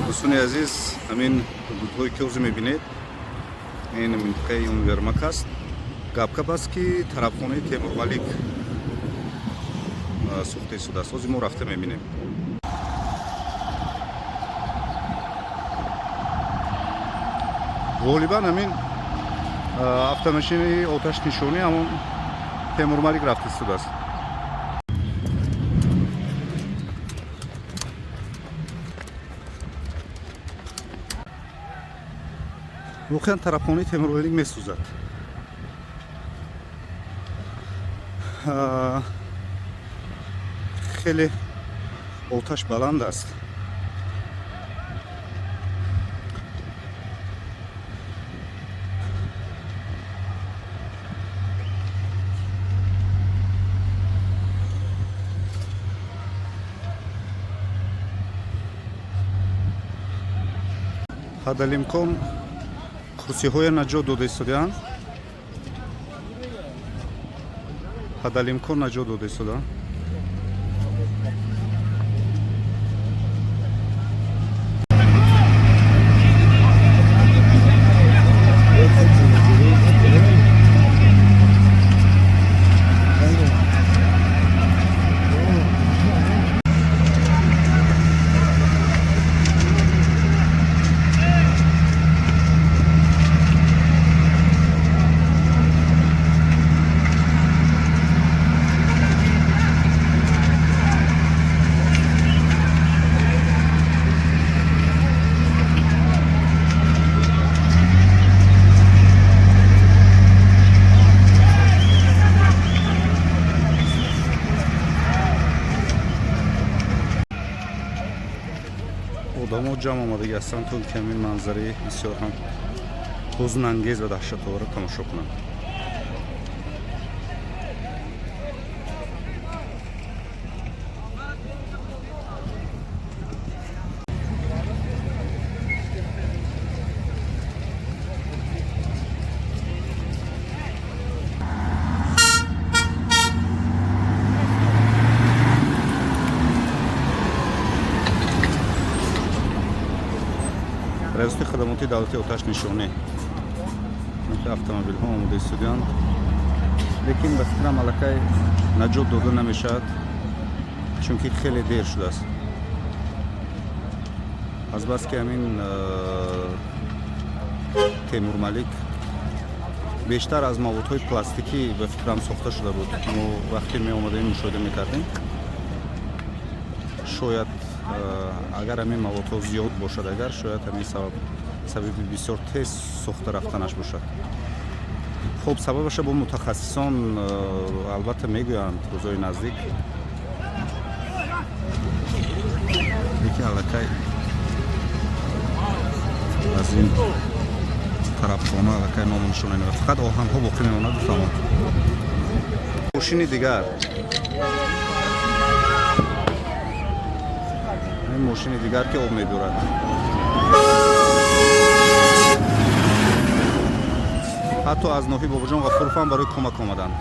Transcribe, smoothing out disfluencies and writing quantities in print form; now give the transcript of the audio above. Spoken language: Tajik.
Дӯстони азиз, ҳамин ҳудудҳое, ки ҳозир мебинед, ин минтақаи Универмаг аст. Гапгап аст, ки тарабхонаи Темурмалик сӯхта истодааст. Ҳозир мо рафта мебинем. Ғолибан ҳамин автомашинаи оташнишонӣ, ҳамон Темурмалик рафта истодааст. Воқеан, тарабхонаи Темурмалик месӯзад. Хеле оташ баланд аст. Ҳадалимкон курсиҳоя наҷот дода истодаанд, ҳадалимкон наҷот дода истодаанд. Одамо ҷамъ омадагӣ ҳастанд, то ки ҳамин манзараи бисёр ҳам ҳузнангез ва даҳшатоварро тамошо кунанд. Раёсати хадамоти давлати оташнишонӣ, автомобилҳо омода истодаанд, лекин ба фикрам, аллакай наҷот дода намешавад, чунки хеле дер шудааст, азбаски ҳамин Темурмалик бештар аз маводҳои пластикӣ, ба фикрам, сохта шуда буд. Мо вақте меомадаем, мушоҳида мекардем. Шояд, агар ҳамин маводҳо зиёд бошад, агар шояд ҳамин сабаб сабаби бисёр тез сӯхта рафтанаш бошад. Хуб, сабабаша бо мутахассисон албатта мегӯянд рӯзҳои наздик, лекин аллакай аз ин тарабхона аллакай ному нишона намеяд, фақат оҳанҳо боқӣ мемонад. Тамом. Мошини дигар, ин мошини дигар, ки об мебурад. Ҳатто аз ноҳияи Бобоҷон Ғафуров ҳам барои кӯмак омаданд.